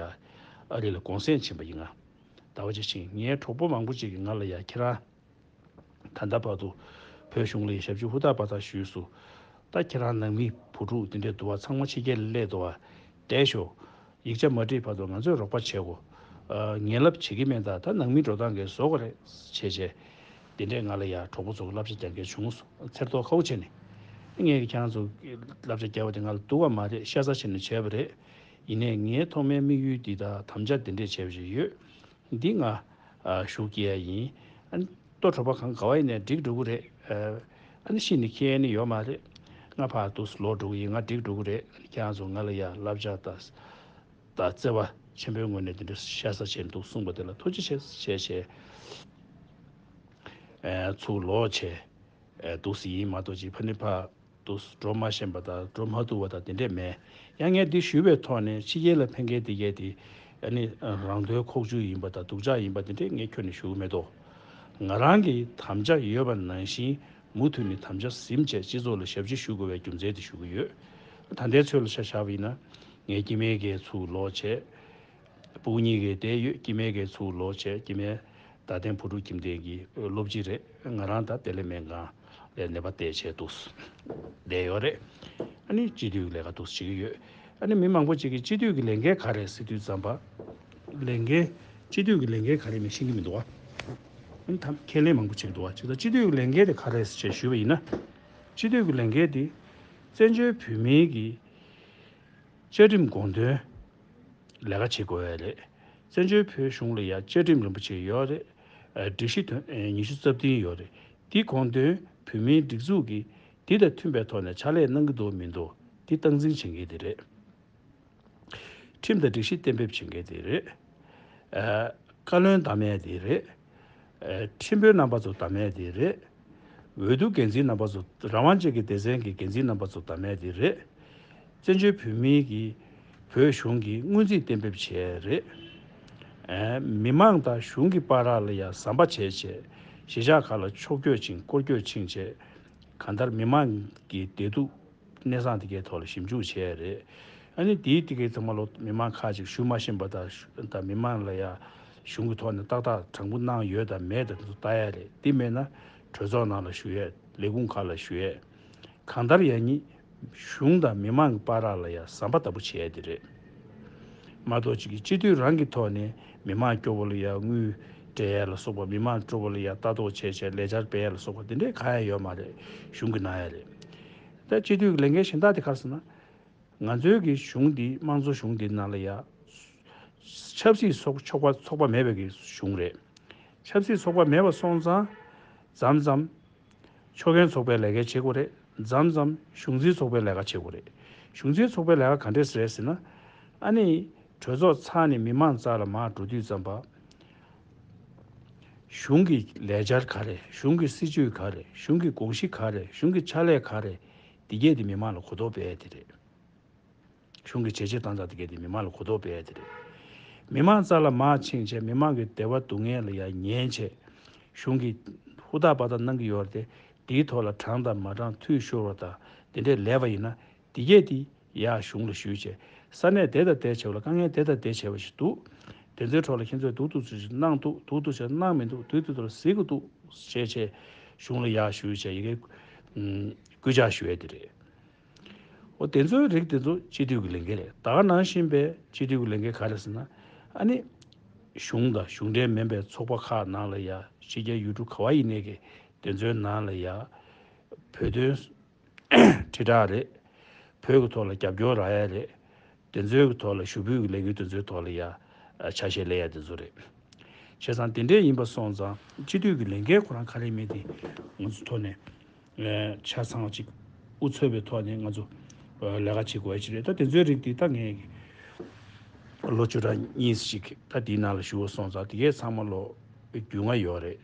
ཨ་རི་ལ་གུང་སེང་ཕྱིན་པ་ཡིན། ང་ཟླ་བ་གཅིག་ཕྱིན། ངའི་གྲོགས་པོ་མང་པོ་ཅིག་གིས་ང་ལ་ཡ་ཁྱེད་རང་ད་ལྟ་བར་དུ་བོད་གཞུང་ལ་ཞབས་ཕྱི་ཧུར་ཐག་པ་ཐག་ཞུས་སོང་། ད་ཁྱེད་རང་ནང་མི་བུ་ཕྲུག་དེ་འདྲས་འདུག་བ། ཚང་མ་ཕྱི་རྒྱལ་ལ་སླེབས་འདུག་བ། བསྡད་ཤོག་ཡིག་ཆ་མ་བྲིས་བར་དུ་ང་ཚོས་རོགས་པ་བྱེད་དགོས། ཨ། ངན་ལབ་བྱེད་ཀྱི་མེད། ད་ད་ནང་མི་འགྲོ་སྟངས་ཀྱི་བཟོ་དགོས་རེད་བྱས་བྱས། དེ་འདྲས་ང་ལ་ཡ་གྲོགས་པོ་ཚོ་གི་བསླབ་བྱ་རྒྱག་མཁན་བྱུང་སོང་། ཚེར་ཐོག་ཁ་བོ་བྱས་ནས། ངས་ཁྱེད་རང་ཚོ་བསླབ་བྱ་བརྒྱབ་པ་དེ་ང་ལ་སྡུག་པ་མ་རེད། ཤ་ཚ་བྱས་ནས་བྱས་པ་རེད། ཡིན་ནའི་ངའི་ཐོག་མའི་དམིགས་ཡུལ་འདི་དང་དམ་བཅའ་འདི་འདྲས་བྱས་པ་ཞིག་ཡོད། འདི་ང་ཨ་ཞུ་གི་ཡ་ཡིན། ཨ་ནི་ལྟོ་གྲོད་པ་གང་ག་བ་ཡིན་ནའི་འགྲིག་འགྲོ་གི་རེད། ཨ་ནི་ཤི་ནས་ཁྱེར་ནི་ཡོད་མ་རེད། ང་ཕར་དུ་ལོག་འགྲོ་གི་ཡིན། ང་འགྲིག་འགྲོ་གི་རེད། ཁྱེད་རང་ཚོ་ང་ལ་ཡ་བསླབ་བྱ་དང་ད་བརྩེ་བ་ཆེན་པོའི་ངོས་ནས་འདི་འདྲ་ཤ་ཚ་བྱས་འདུག་གསུངས་པ་དེ་ལ་ཐུགས་རྗེ་ཆེ་ཞེས་བྱས། ཨེ་ཚུར་ལོག་བྱས། ཨེ་འདུག་སེ་ཡིན་མ་གཏོགས་ཅིག་ཕ་ནི་ཕ་འདུག་སེ་འགྲོ་མ་ཤེས་པ་དང་འགྲོ་མ་ཐུབ་པ་དང་དེ་འདྲས་མེད། ཡང་ངས་འདི་ཞུས་པའི་ཐོག་ནས་ཕྱི་རྒྱལ་ལ་ཕན་མཁན་དེ་གས་དེ་ཨ་ནི་རང་དོན་ཁོག་བཅུག་ཡིན་པ་དང་སྡུག་ཅག་ཡིན་པ་དེ་འདྲས་ངས་ཁྱོན་ནས་ཞུ་གི་མེད་དོ། ང་རང་གིས་དམ་བཅའ་ཡོད་པ་ནང་བཞིན་མུ་མཐུད་ནས་དམ་བཅའ་ཟིན་བྱས་སྤྱི་ཚོགས་ལ་ཞབས་ཕྱི་ཞུ་དགོས་པའི་རྒྱུ་མཚན་དེ་ཞུ་གི་ཡོད། ད་ལྟའི་ཚོད་ལ་ཆ་བཞག་པ་ཡིན་ན་ངས་སྐྱེ་དམན་གྱི་ཚུར་ལོག་བྱས། སྤུ་གུ་གཉིས་ཀྱི་བསྡད་ཡོད། སྐྱེ་དམན་གྱི་ཚུར་ལོག་བྱས། སྐྱེ་དམན་རྡ་སྟེང་བུ་ཕྲུག་ཁྱིམ་སྡེ་གི་སློབ་སྤྱི་རེད། ང་རང་ད་བདེ་ལེགས་སྨན་ཁང་ལ་ནད་པ་བསྡད་བྱས་འདུག་བསྡད་ཡོད་རེད། ཨ་ནི་སྤྱི་འཐུས་ཀྱི་ལས་ཀ་འདུག་བྱེད་ཀྱི་ཡོད། ཨ་ནི་མི་མང་པོ་ཅིག་གིས་སྤྱི་འཐུས་ཀྱི་ལས་འགན་ག་རེ་ཟེར་དུས་ཙམ་པ། ལས་འགན། སྤྱི་འཐུས་ཀྱི་ལས་འགན་ག་རེ་མིན་ཤེས་ཀྱི་མི་འདུག་བ། ཨ་ནི་ད་ཁས་ལེན་མང་པོ་བྱེད་ཀྱི་འདུག་བ། བྱས་ཙང་སྤྱི་འཐུས་ཀྱི་ལས་འགན་དེ་ག་རེ་ཟེར་བྱས་ཞུས་པ་ཡིན་ན། སྤྱི་འཐུས་ཀྱི་ལས་འགན་དེ་བཙན་བྱོལ་བོད་མིའི་གི་བཅའ་ཁྲིམས་དགོངས་དོན་ལས་ཀ་བྱེད་དགོས་ཡ་རེད། བཙན་བྱོལ་བོད་གཞུང་ལ་ཡ་བཅའ་ཁྲིམས་རིན་པོ་ཆེ་ཡོད་རེད། ཨ་སྒྲིག་གཞི་དོན་ཨེ་ཉི་ཤུ་རྩ་བདུན་ཡོད་རེད། འདི་དགོངས་དོན་བོད་མིའི་སྒྲིག་འཛུགས་ཀྱི་འདི་དང་མཐུན་པའི་ཐོག་ནས་ཕྱག་ལས་གནང་གི་འདུག་མི་འདུག་འདི་སྟངས་འཛིན་བྱེད་མཁན་དེ་རེད། ཁྲིམས་དང་སྒྲིག་གཞི་གཏན་འབེབས་བྱེད་མཁན་དེ་རེད། ཨ་བཀའ་བློན་བདམས་ཡས་དེ་རེད། ཨ་ཁྲིམས་དཔོན་རྣམ་པ་ཚོ་བདམས་ཡས་དེ་རེད། འོས་བསྡུ་འགན་འཛིན་རྣམ་པ་ཚོ། རང་དབང་ཅན་གྱི་སྡེ་ཚན་གྱི་འགན་འཛིན་རྣམ་པ་ཚོ་བདམས་ཡས་དེ་རེད། བཙན་བྱོལ་བོད་མིའི་གི་བོད་གཞུང་གི་སྔོན་རྩིས་གཏན་འབེབས་བྱས་རེད། ཨ་མི་མང་དང་གཞུང་གི་བར་ལ་ཡ་ཟམ་པ་བྱས་བྱས། གཞིས་ཆགས་ཁག་ལ་ཕྱོགས་བསྐྱོད་ཕྱིན་སྐོར་སྐྱོད་ཕྱིན་བྱས། གང་ལྟར་མི་མང་གི་བདེ་སྡུག་གནས་སྟངས་དེ་གའི་ཐོག་ལ་ཞིབ་འཇུག་བྱས་རེད། ཨ་ནི་དེའི་དེ་གའི་ཚང་མ་ལོ་མི་མང་ཁག་ཅིག་ཞུ་མ་ཤེས་པ་དང་། ཞུ་དང་མི་མང་ལ་ཡ་གཞུང་གི་ཐོག་ནས་ཏག་ཏག་དྲང་པོ་གནང་ཡོད་དང་མེད་དང་དེ་ཚོ་ལྟ་ཡ་རེད། དེ་མེད་ན་གྲོས་ཚོགས་ནང་ལ་ཞུ་ཡས། ལས་ཁུངས་ཁག་ལ་ཞུ་ཡས། གང་ལྟར་ཡ་གཉིས་གཞུང་དང་མི་མང་གི་བར་ལ་ཡ་ཟམ་པ་ལྟ་བུ་བྱས་ཡས་དེ་རེད། མ་གཏོགས་ཅིག་གི་སྤྱི་འཐུས་རང་གི་ཐོག་ནས་མི་མང་སྐྱོ་བོ་ལ་ཡ་དངུལ་སྤྲད་ཡས་ལ་སོགས་པ། མི་མང་སྤྲོ་བོ་ལ་ཡ་ལྟ་རྟོག་བྱས་བྱས་ལས་འཆར་སྤེལ་ཡས་ལ་སོགས་པ་དེ་འདྲས་གང་ཡང་ཡོད་མ་རེད། གཞུང་གིས་གནང་ཡས་རེད། ད་སྤྱི་འཐུས་ཀྱི་ལས་འགན་གཞན་དག་དེ་ག་རེ་ཟེར་ན། ང་ཚོའི་གི་གཞུང་འདི་དམངས་གཙོ་གཞུང་འདི་ནང་ལ་ཡ་ཆབ་སྲིད་ཚོགས་ཚོགས་པ་ཚོགས་པ་མེད་པའི་གི་གཞུང་རེད། ཆབ་སྲིད་ཚོགས་པ་མེད་པ་སོང་ཙང་མཚམས་མཚམས་ཆོག་མཆན་ཚོགས་པའི་ལས་ཀ་བྱེད་དགོས་རེད། མཚམས་མཚམས་གཞུང་འཛིན་ཚོགས་པའི་ལས་ཀ་བྱེད་དགོས་རེད། གཞུང་འཛིན་ཚོགས་པའི་ལས་ཀ་ག་འདྲས་རེད་ཟེར་ན། ཨ་ནི་གྲོས་ཚོགས་ཚར་ནས་མི་མང་རྩ་ལ་མར་འགྲོ་དུས་ཙམ་པ། གཞུང་གི་ལས་འཆར་ག་རེ། གཞུང་གི་སྲིད་ཇུས་ག་རེ། གཞུང་གི་དགོངས་གཞི་ག་རེ། གཞུང་གི་ཕྱག་ལས་ག་རེ། འདི་གས་དེ་མི་མང་ལ་གོ་རྟོགས་སྤེལ་ཡས་དེ་རེད། གཞུང་གི་བྱས་རྗེས་བཏང་སྟངས་དེ་གས་དེ་མི་མང་ལ་གོ་རྟོགས་སྤེལ་ཡས་དེ་རེད། མི་མང་རྩ་ལ་མར་ཕྱིན་བྱས་མི་མང་གི་བདེ་བ་སྡུག་བསྔལ་ལ་ཡ་ཉན་བྱས། གཞུང་གིས་ཧུར་ཐག་པ་ཐག་གནང་གི་ཡོད་རེད་དེ། དེའི་ཐོག་ལ་དྲང་དང་མ་དྲང་འཐུས་ཤོར་བ་དང་དེ་འདྲས་ལས་པ་ཡིན་ན། དེ་གས་དེ་ཡར་གཞུང་ལ་ཞུས་བྱས། ས་གནས་དེ་དང་དེ་བྱས་པ་ལ་དཀའ་ངལ་དེ་དང་དེ་བྱས་པ་ཞིག་འདུག་དེ་ཚོའི་ཐོག་ལ་ཁྱེད་ཚོས་འདུག་འདུག་ཚོད་ཅིག་གནང་འདུག་འདུག་འདུག་བྱས་གནང་མི་འདུག་དུས་དུས་ཚོད་ལ་གཟིགས་དགོས་འདུག་བྱས་བྱས་གཞུང་ལ་ཡར་ཞུས་བྱས་ཡི་གེ་ཨུམ་བསྐུལ་ལྕག་ཞུ་ཡས་དེ་རེད། འོ་དེ་ཚོའི་རིགས་དེ་ཚོ་སྤྱི་འཐུས་ཀྱི་ལས་འགན་རེད། ད་ག་ནང་བཞིན་པའི་སྤྱི་འཐུས་ཀྱི་ལས་འགན་ག་རེ་ཟེར་ན། ཨ་ནི་གཞུང་དང་གཞུང་འབྲེལ་མིན་པའི་ཚོགས་པ་ཁག་ནང་ལ་ཡ་ཕྱི་རྒྱལ་ཡུལ་གྲུ་ག་བ་ཡིན་ནའི་གི་དེ་ཚོའི་ནང་ལ་ཡ་བོད་དོན་དྲིལ་བསྒྲགས་རེད། བོད་ཀྱི་ཐོག་ལ་རྒྱབ་སྐྱོར་རག་ཡ་རེད། དེ་ཚོའི་གི་ཐོག་ལ་ཞུ་འབོད་ཀྱི་ལས་འགུལ་དེ་ཚོའི་ཐོག་ལ་ཡ་ཆ་ཤས་ལེན་ཡ་དེ་ཚོ་རེད། བྱས་ཙང་དེ་འདྲས་ཡིན་པ་སོང་ཙང་སྤྱི་འཐུས་ཀྱི་ལས་འགན་ཁོ་རང་ག་རེ་མེད་དེ་ང་ཚོ་ཐོག་ནས་ཆ་ཚང་བ་ཅིག་དབུ་ཚུགས་པའི་ཐོག་ནས་ང་ཚོ་ལས་ཀ་བྱེད་དགོས་ཡ་ཅིག་རེད། ད་དེ་ཚོའི་རིགས་དེ་ད་ངས་ལོ་བཅུ་ཕྲག་གཉིས་ཅིག་ད་དེའི་ནང་ལ་ཞུ་བ་སོང་ཙང་དེ་གས་ཚང་མ་ལོ་རྒྱུས་མངའ་ཡོད་རེད།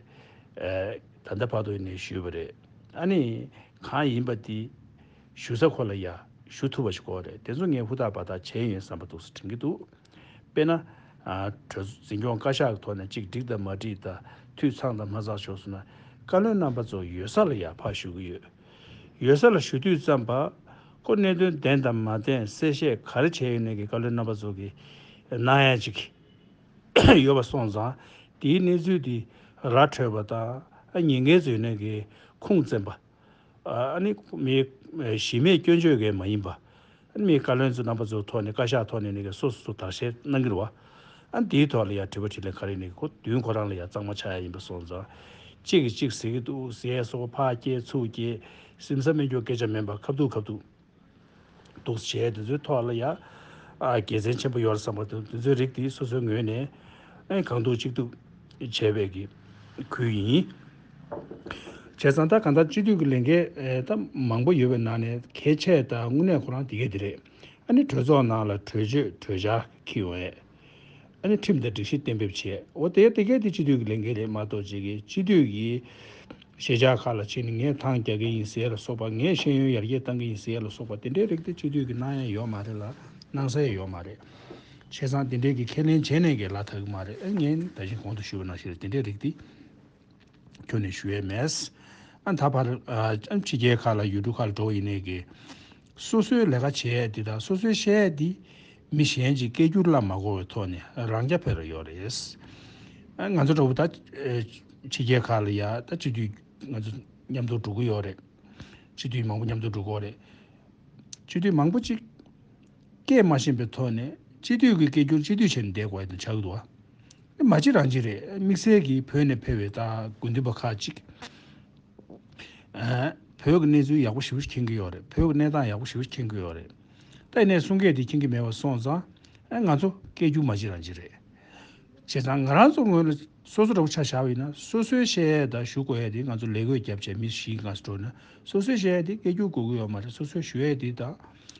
ད་ལྟ་བར་དུ་ནས་ཞུས་པ་རེད། ཨ་ནི་གང་ཡིན་པ་དེ་ཞུ་ས་ཁོ་ལ་ཡ་ཞུ་ཐུབ་པ་ཞིག་དགོས་རེད། དེ་ཚོ་ངས་ཧུར་ཐག་འབད་ཐག་བྱས་ཡོད་བསམ་པ་འདུག་སེ་དྲན་གྱི་འདུག་དཔེར་ན། ཨ་གྲོས་འཛིན་སྐྱོང་བཀའ་ཤག་གི་ཐོག་ནས་གཅིག་འགྲིག་དང་མ་འགྲིག་དང་འཐུས་ཚང་དང་མ་ཚང་ཤོར་སོང་ན་བཀའ་བློན་རྣམ་པ་ཚོ་ཡོད་ས་ལ་ཡ་ཕར་ཞུ་གི་ཡོད། ཡོད་ས་ལ་ཞུ་དུས་ཙམ་པ་ཁོ་གནད་དོན་བདེན་དང་མ་བདེན་གསལ་བཤད་ག་རེ་བྱས་ཡོད་ནའི་གི་བཀའ་བློན་རྣམ་པ་ཚོ་གི་གནང་ཡ་ཅིག་ཡོད་པ་སོང་ཙང་དེའི་གནས་ཚུལ་དེ་ར་འཕྲོད་པ་དང་ཉེན་ཁའི་ཚོད་ནས་ཀྱི་ཁུངས་བཙན་པ། ཨ་ནི་མི་གཞི་མེད་སྐྱོན་བརྗོད་ཀྱི་མ་ཡིན་པ། ཨ་ནི་མི་བཀའ་བློན་ཚོ་རྣམ་པ་ཚོའི་ཐོག་ནས་བཀའ་ཤག་ཐོག་ནས་ནི་སོ་སོ་སོ་དག་བཤེར་གནང་གི་རེད་བ། ཨ་ནི་དེའི་ཐོག་ལ་ཡང་དྲི་བ་དྲིས་ལན་ག་རེ་ནི་ཁོ་མདུན་ཁོ་རང་ལ་ཡང་གཙང་མ་ཆགས་ཡ་ཡིན་པ་སོང་ཙང་། གཅིག་གིས་གཅིག་ཟེར་གི་འདུག་ཟེར་སོགས་ཕར་སྐྱེལ་ཚུར་སྐྱེལ། སེམས་ས་མེད་རྒྱུ་སྐད་ཆ་མིན་པ་ཁ་ཐུག་ཁ་ཐུག་འདུག་བྱས་དེ་ཚོའི་ཐོག་ལ་ཡ། ཨ་དགེ་མཚན་ཆེན་པོ་ཡོད་རེད་བསམ་པ་དང་དེ་ཚོའི་རིགས་དེ་སོ་སོའི་ངོས་ནས་ཨེ་གང་ཐུབ་ཅི་ཐུབ་བྱས་པའི་གི་ཁུལ་ཡིན། བྱས་ཙང་ད་གང་ལྟར་སྤྱི་འཐུས་ཀྱི་ལས་འགན་ཨེ་ད་མང་པོ་ཡོད་པའི་ནང་ནས་གལ་ཆེ་ད་དངོས་གནས་ཁོ་རང་དེ་གས་དེ་རེད། ཨ་ནི་གྲོས་ཚོགས་ནང་ལ་གྲོས་ཆོད་གྲོས་འཆར་འཁྱེར་ཡོང་ཡས། ཨ་ནི་ཁྲིམས་དང་སྒྲིག་གཞི་གཏན་འབེབས་བྱས། འོ་དེ་དེ་གས་དེ་སྤྱི་འཐུས་ཀྱི་ལས་འགན་རེད་མ་གཏོགས་ཅིག་གི་སྤྱི་འཐུས་ཀྱི་ཤེས་བྱ་ཁག་ལ་ཕྱིན་ནས་ངས་ཐང་རྒྱག་གི་ཡིན་ཟེར་ལ་སོགས་པ། ངས་ཤེས་ཡོན་ཡར་རྒྱས་གཏང་གི་ཡིན་ཟེར་ལ་སོགས་པ་དེ་འདྲའི་རིགས་དེ་སྤྱི་འཐུས་ཀྱི་གནང་ཡ་ཡོད་མ་རེད་ལ་གནང་ས་ཡ་ཡོད་མ་རེད། བྱས་ཙང་དེ་འདྲའི་གི་ཁས་ལེན་བྱས་ནས་གི་ལ་ཐག་གི་མ་རེད། ཨ་ངས་ད་གིན་གོང་དུ་ཞུས་པ་ནང་བཞིན་རེད། དེ་འདྲའི་རིགས་དེ་ཁྱོན་ནས་ཞུ་ཡས་མེད། ཨ་ད་བར་ཨ་ཕྱི་རྒྱལ་ཁག་ལ་ཡུལ་གྲུ་ཁག་ལ་འགྲོ་ཡིན་ནའི་གི་སོ་སོའི་ལས་ཀ་བྱེད་ཡས་འདི་དང་སོ་སོའི་བཤད་ཡས་འདི་མི་གཞན་གྱི་སྐད་སྒྱུར་ལ་མ་གོ་བའི་ཐོག་ནས་རང་རྐྱ་འཕེར་ཡོད་རེད། ཨ་ང་ཚོ་འདྲ་བོ་ད་ཨ་ཕྱི་རྒྱལ་ཁག་ལ་ཡ་ད་སྤྱི་འཐུས་ང་ཚོ་མཉམ་དུ་འགྲོ་གི་ཡོད་རེད། སྤྱི་འཐུས་མང་པོ་མཉམ་དུ་འགྲོ་གི་ཡོད་རེད། སྤྱི་འཐུས་མང་པོ་ཅིག་སྐད་མ་ཤེས་པའི་ཐོག་ནས་སྤྱི་འཐུས་ཀྱི་སྐད་སྒྱུར་སྤྱི་འཐུས་བྱས་ནས་བསྡད་དགོས་ཡ་དེ་ཆགས་ཀྱི་འདུག་ཨ། མ་གཅིག་རང་གཅིག་རེད། དམིགས་བསལ་གྱིས་བོད་ནས་ཕེབས་པའི་ད་དགོན་སྡེ་པ་ཁག་ཅིག་ཨ་བོད་ཀྱི་གནས་ཚུལ་ཡག་པོ་ཞེ་པོ་ཅིག་མཁྱེན་གྱི་ཡོད་རེད། བོད་ཀྱི་གནས་སྟངས་ཡག་པོ་ཞེ་པོ་ཅིག་མཁྱེན་གྱི་ཡོད་རེད། ད་ཡིན་ནའི་གསུང་སྐད་དེ་མཁྱེན་གྱི་མེད་པ་སོང་ཙང་ཨ་ང་ཚོ་སྐད་སྒྱུར་མ་གཅིག་རང་གཅིག་རེད། བྱས་ཙང་ང་རང་ཚོ་ངོས་ལ་སོ་སོ་འདྲ་པོ་ཆ་བཞག་པ་ཡིན་ན་སོ་སོའི་བཤད་ཡས་དང་ཞུ་དགོས་ཡས་དེ་ང་ཚོ་ལས་བགོས་བརྒྱབ་བྱས་མི་བཞི་ལྔ་ཙམ་འགྲོ་ན་སོ་སོའི་བཤད་ཡས་དེ་སྐད་སྒྱུར་དགོས་ཀྱི་ཡོད་མ་རེད། སོ་སོའི་ཞུ་ཡས་དེ་དང་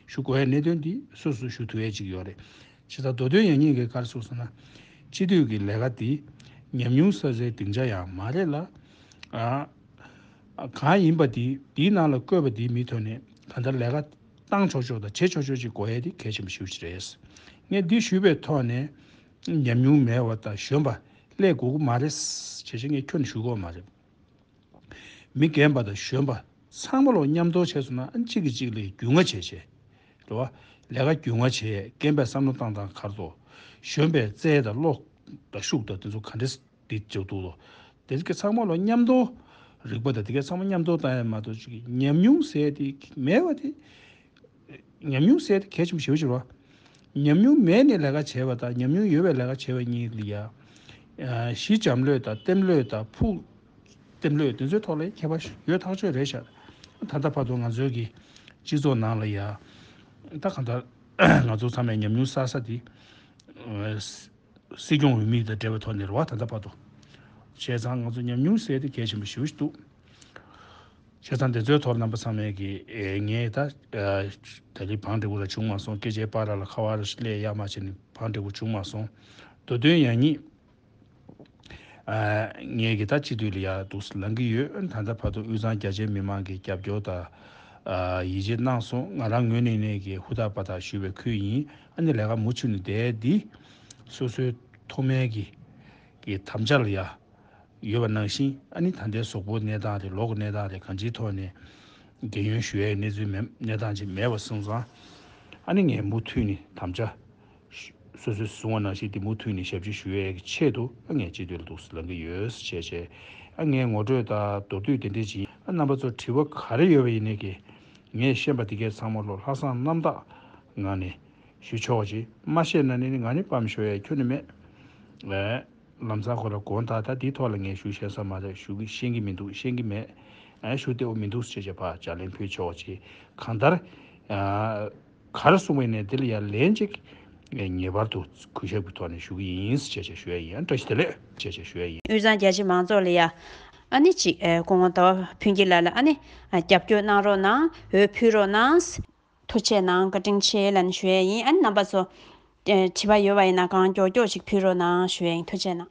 ཞུ་དགོས་ཡས་གནད་དོན་དེ་སོ་སོ་ཞུ་ཐུབ་ཡས་ཅིག་ཡོད་རེད། བྱས་ཙང་མདོ་དོན་ཡང་སྙིང་གི་ག་རེ་གསུངས་སོང་ན་སྤྱི་འཐུས་ཀྱི་ལས་ཀ་དེ་ཉམས་མྱོང་བསགས་སའི་སྡིངས་ཆ་ཡང་མ་རེད་ལ། ཨ་གང་ཡིན་པ་དེ་དེའི་ནང་ལ་བཀོད་པ་དེའི་མིའི་ཐོག་ནས་གང་ལྟར་ལས་ཀ་བཏང་ཆོག་ཆོག་དང་བྱེད་ཆོག་ཆོག་ཅིག་དགོས་ཡས་དེ་གལ་ཆེན་པོ་ཞེ་པོ་ཅིག་རེད། ངས་འདི་ཞུས་པའི་ཐོག་ནས་ཉམས་མྱོང་མེད་པ་དང་གཞོན་པ་སླེབས་དགོས་ཀྱི་མ་རེད་ཅེས་ངས་ཁྱོན་ནས་ཞུ་གི་ཡོད་མ་རེད། མི་རྒན་པ་དང་གཞོན་པ་ཚང་མ་ལོ་མཉམ་དུ་བྱས་སོང་ན་ཨ་གཅིག་གིས་གཅིག་ལ་རྒྱུས་མངའ་བྱས་བྱས། རེད་བ། ལས་ཀ་རྒྱུས་མངའ་བྱས་རྒན་པའི་བསམ་བློ་བཏང་སྟངས་ག་རེ་འདུག་གཞོན་པའི་རྩལ་དང་བློ་དང་ཤུགས་དང་དེ་ཚོ་ག་འདྲས་འདི་འཇོག་འདུག་ལོ། དེ་ག་ཚང་མ་ལོ་མཉམ་དུ་རིག་པ་དང་དེ་ག་ཚང་མ་མཉམ་དུ་བཏང་ཡ་མ་གཏོགས་ཅིག་ཉམས་མྱོང་ཟེར་དེ་མེད་པ་དེ། ཉམས་མྱོང་ཟེར་དེ་གལ་ཆེན་པོ་ཞེ་པོ་ཅིག་རེད་བ། ཉམས་མྱོང་མེད་ནས་ལས་ཀ་བྱས་པ་དང་ཉམས་མྱོང་ཡོད་པའི་ལས་ཀ་བྱས་པ་གཉིས་ལ་ཡ། ཨ་གཞི་འཇམ་ལྷོད་དང་གཏེམ་ལྷོད་དང་ཕུགས་གཏེམ་ལྷོད་དེ་ཚོའི་ཐོག་ལ་ཁྱད་པར་ཡོད་ཐག་ཆོད་རེད་ཤག་ད་ལྟ་བར་དུ་ང་ཚོའི་གི་སྤྱི་ཚོགས་ནང་ལ་ཡ། ད་གང་ལྟར་ང་ཚོ་ཚང་མས་ཉམས་མྱོང་བསགས་ས་དེ། ཨ་སྲིད་སྐྱོང་འོས་མི་དང་འབྲེལ་བའི་ཐོག་ནས་རེད་བ། ད་ལྟ་བར་དུ། བྱས་ཙང་ང་ཚོ་ཉམས་མྱོང་ཟེར་དེ་གལ་ཆེན་པོ་ཞེ་པོ་ཞིག་འདུག་བྱས་ཙང་དེ་ཚོའི་ཐོག་རྣམ་པ་ཚང་མས་ཀྱི་ཨེ་ངས་ད་ཨ་ད་ལི་བང་འབྲས་བུ་ལ་བྱུང་མ་སོང་། སྐད་ཆའི་པར་ལ་ཁ་བ་ར་ལས་ཡག་མ་བྱས་ནས་བང་འབྲས་བུ་བྱུང་མ་སོང་། མདོ་དོན་ཡང་སྙིང་ཨ་ངས་ཀྱི་ད་སྤྱི་འཐུས་ལ་ཡག་འདུག་སེ་ལངས་ཀྱི་ཡོད། ད་ལྟ་བར་དུ་དབུས་གཙང་རྒྱ་ཆེའི་མི་མང་གི་རྒྱབ་སྐྱོར་དང་ཨ་ཡིད་ཆེས་གནང་སོང་། ང་རང་ངོས་ནས་ནས་ཀྱི་ཧུར་ཐག་པ་ཐག་ཞུ་བའི་ཁུལ་ཡིན། ཨ་ནི་ལས་ཀ་མུ་མཐུད་ནས་བསྡད་འདི་སོ་སོའི་ཐོག་མའི་གི་གི་དམ་བཅའ་ལ་ཡ། ཡོད་པ་ནང་བཞིན་ཨ་ནི་ད་ལྟའི་གཟུགས་པོ་གནས་སྟངས་རེད། ལོ་གི་གནས་སྟངས་རེད། གང་ཅིའི་ཐོག་ནས་རྒན་ཡོལ་ཞུ་ཡའི་གནས་ཚུལ་མེད་གནས་སྟངས་ཅིག་མེད་པ་སོང་ཙང་། ཨ་ནི་ངས་མུ་མཐུད་ནས་དམ་བཅའ་སོ་སོས་བཟུང་བ་ནང་བཞིན་དེ་མུ་མཐུད་ནས་ཞབས་ཕྱི་ཞུ་ཡའི་ཆེད་དུ་ཨ་ངས་སྤྱི་འཐུས་ལ་འདུག་སེ་ལངས་ཀྱི་ཡོད་ཟེར་བྱས་བྱས། ཨ་ངས་ངོ་སྤྲོད་དང་མདོར་བསྡུས་དེ་འདྲས་ཅིག་ཨ་རྣམ་པ་ཚོར་དྲི་བ་ག་རེ་ཡོད་པ་ཡིན་ནའི་གི་ངས་ཤེས་པ་དེ་གས་ཚང་མ་ལོ་ལྷག་བསམ་རྣམ་དག་ངང་ནས་ཞུ་ཆོག་ཅིག་མ་ཤེས་ན་ནི་ང་ནི་དཔའ་མི་ཤོར་ཡའི་ཁྱོན་ནས་མེད། ཨེ། ལམ་སང་ཁོ་ལ་དགོངས་དག་ད་འདིའི་ཐོག་ལ་ངས་ཞུ་ཤེས་ས་མ་རེད། ཞུ་གི་ཤེས་ཀྱི་མི་འདུག་ཤེས་ཀྱི་མེད། ཨེ་ཞུ་བདེ་བོ་མི་འདུག་ཅེས་བྱས་ཕར་ལྗགས་ལན་ཕུལ་ཆོག་ཅིག་གང་ལྟར། ཨ་ག་རེ་གསུངས་པ་ཡིན་ནའི་འདི་ལ་ཡང་ལན་ཅིག་ངས་ངེས་པར་དུ་གུས་ཞབས་ཀྱི་ཐོག་ནས་ཞུ་གི་ཡིན་ཅེས་བྱས་ཞུ་ཡ་ཡིན། བཀྲ་ཤིས་བདེ་ལེགས་ཅེས་བྱས་ཞུ་ཡ་ཡིན། དབུས་གཙང་རྒྱ་ཆེ་མང་ཚོགས་ལ་ཡ། ཨ་ནི་ཅིག་ཨེ་སྐུ་ངོ་ཟླ་བ་ཕུན་སྐྱིད་ལགས་ལ་ཨ་ནི་ཨ་རྒྱབ་སྐྱོར་གནང་རོགས་གནང་། འོས་ཕུལ་རོགས་གནང་། ཐུགས་རྗེ་གནང་། བཀའ་དྲིན་ཆེ་ལབ་ནས་ཞུ་ཡས་ཡིན། ཨ་ནི་རྣམ་པ་ཚོ། ཨེ་དྲི་བ་ཡོད་པ་ཡིན་ན་གང་མགྱོགས་མགྱོགས་ཅིག་ཕུལ་རོགས་གནང་ཞུ་ཡས་ཡིན། ཐུགས་རྗེ་གནང་།